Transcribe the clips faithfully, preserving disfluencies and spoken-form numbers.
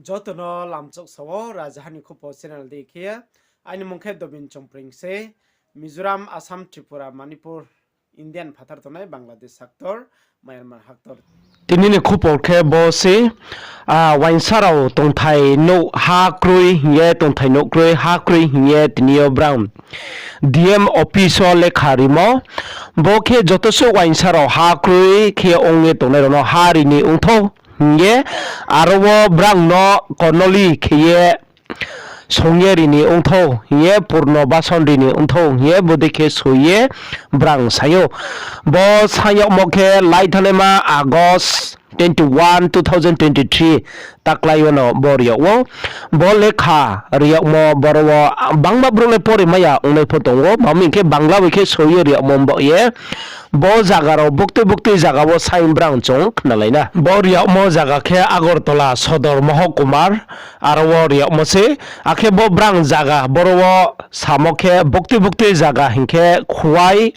Joto no lamchouh sa wo, Rajaha ni Khupo channel dei khe. Aini mung khe Dobin Chongpreng se, Mizoram, Assam, Tripura, Manipur, India ni phathar tongnai Bangladesh haktor, Myanmar haktor. Tini ni khupor khe bo se, a, uaingsa rao tongthai nouh ha kroi hing ye, tongthai nouh kroi ha kroi hing ye tini yo brang D M office wo lekha rimo. Bo khe joto suh uaingsa rao ha kroi khe ong ye tongnai rao no ha ri ni ong thou hing ye, aro wo brang no konoli khe ye song ye ri ni ong thou hing ye, purno bason ri ni ong thou hing ye bodei khe soi ye brang saing ou. Bo saing yagmo khe lai thanngnaima August twenty-one, two thousand twenty-three taklái yo no bo ri yag ou. Bo lekha ri yagmo boro wo bangma brouh le pori mai ya ongnai pho tong ou, ma mi hing khe Bangla bai khe soi ye ri yagmo baoh ye. Bo zaga rao buktui buktui zaga wo saing brang chung khnalai na. Bo ri yagmo zaga khe Agartala Sodor Mohokuma, aro wo ri yagmo se. Akhe bo brang zaga boro wo samo khe buktui buktui zaga hing khe Khowai,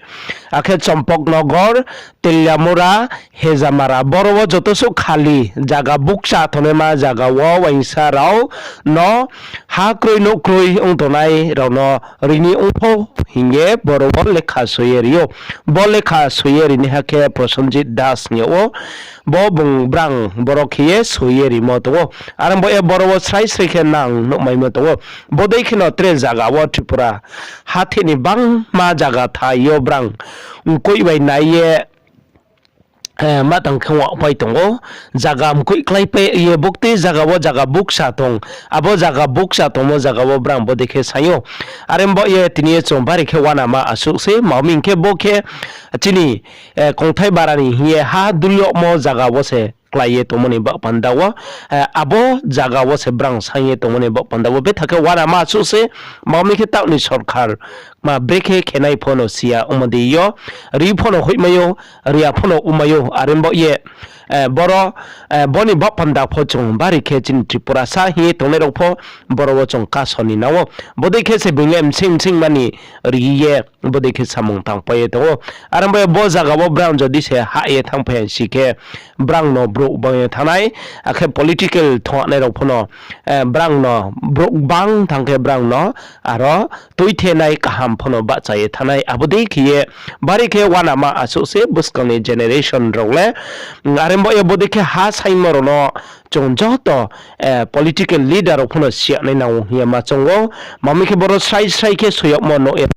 akhe Champaknagar, Teliamura, Hejamara, boro wo joto suh khali zaga bukcha tongnaima zaga wo uaingsa rao no ha kroi nouh kroi ong tongnai rao no ri ni ong thou hing ye boro wo lekha soi ye ri ou. Bo lekha soi ye rinaiha khe Prosenjit Das hing yag ou. Bo bung brang boro khe ye soi ye rimo tong ou. Are bo ye boro wo srai srai khe nang nuhmaimo tong ou. Bodei kheno tre zaga wo Tripura hatheh ni bangma zaga thai yo brang mkoih bai nai ye, eh, ma tang khe wahpai tong ou. Zaga mkoih kláipai ye buktui zaga wo zaga bukcha tong. Abo zaga bukcha tongmo zaga wo brang bodei khe saing ou. Are bo ye tini ye chung bari khe uanama asuh se, ma mi hing khe bo khe chini, eh, kongthai bara ni hing ye ha dul yagmo zaga wo se klái ye tongmo ni baoh panda wo, eh, abo zaga wo se brang saing ye tongmo ni baoh panda wo betha khe uanama asuh se, ma mi khe taoh ni sorkar ma brekhe khenai pho no si ya ongmo dei yo, ri pho no hoihmai ou, ri ya pho no ongmai ou, are bo ye, eh, boro, eh, bo ni baoh panda pho chung bari khe chini Tripurasa hing ye tongnai rao pho boro wo chung kaso ni nang ou. Bodei khe se being le msing msing mani ri ye bodei khe samung tangpai ye tong ou. Are bo ye bo zaga wo brang jodi se hah ye thanngphai ya si khe, brang no brouh bang ye thanng nai, akhe political thongnai rao pho no, eh, brang no brouh bang thanng khe brang no aro tuithenai kaham pho no bahcha ye thanng nai. Abo dei khe ye bari khe uanama asuh se buskang ni generation rao le. Are bo ye bodei khe ha saingmo rao no chung joto, eh, political leader rao pho no si ya nai nang ou hing ye ma choung ou. Ma mi khe boro srai srai khe soi yagmo no ye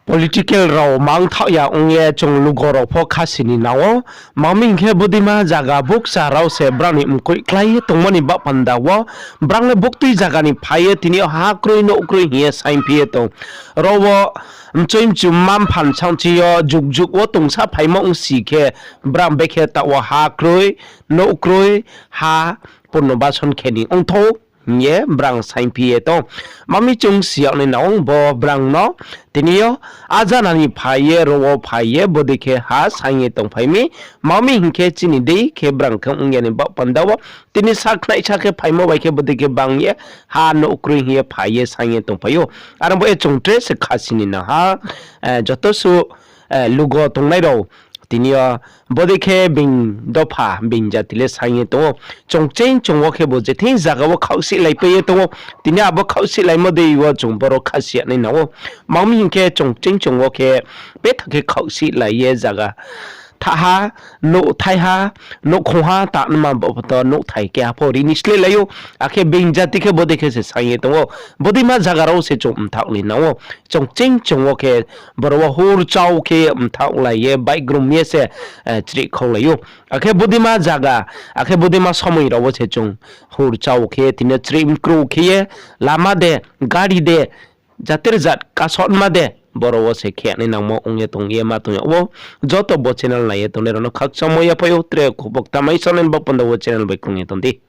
political rao mangthaoh ya ong ye chung lugo rao pho khasi ni nang ou. Ma mi hing khe bodeima zaga bukcha rao se brao ni mkoih klái ye tongmo ni baoh panda wo, brao le buktui zaga ni phai ye tini yo ha kroi nouh kroi hing ye saingphi ye tong. Ro wo mchoi mchu mma mpha ni sangchi yo jug jug wo tongsa phaimo ongsi khe, brao bekhe taoh wo ha kroi, nouh kroi, ha purno bason khe ni ong thou hing ye brang saingphi ye tong. Ma mi chung si yag nai nang ou bo brao no, tini yo ajana ni phai ye, ro wo phai ye, bodei khe ha saing ye tongphai mi. Ma mi hing khe chini dei khe brang khe ong ya ni baoh panda wo, tini sa khnaihsa khe phaimo bai khe bodei khe bang ye, ha nouh kroi hing ye phai ye saing ye tongphai ou. Are bo ye chung tre se khasi ni nang ha, eh, joto suh, eh, lugo tongnai rao, tini yo bodei khe being dopha, being jati le saing ye tong ou. Chung ching chung wo khe bo je thing zaga wo khaohsihlaipai ye tong ou. Tini abo khaohsihlaimo dei wo chung boro khasi ya nai nang ou. Ma mi hing khe chung ching chung wo khe betha khe khaohsihlai ye zaga thahha, nouhthaiha, nouhkhongha, tanma bo pho to nouhthai keha pho ri ni slelai ou. Akhe being jati khe bodei khe se saing ye tong ou. Bodeima zaga rao se chung mthaoh ni nang ou. Chung ching chung wo khe boro wo hur chau khe mthaohlai ye baihgrum ye se, eh, chrih khaulai ou. Akhe bodeima zaga, akhe bodeima somoi rao wo se chung hur chau khe tini yo chrih mkru khe ye lama de, gari de, jater jat kasotma de, boro wo se khe nai nangmo ong ye tong ye ma tong yag ou. Joto bo channel nai ye tongnai rao no khakchangmo yaphai ou, tre khupok tamai sonai ni baoh panda wo channel bai krung ye tong di.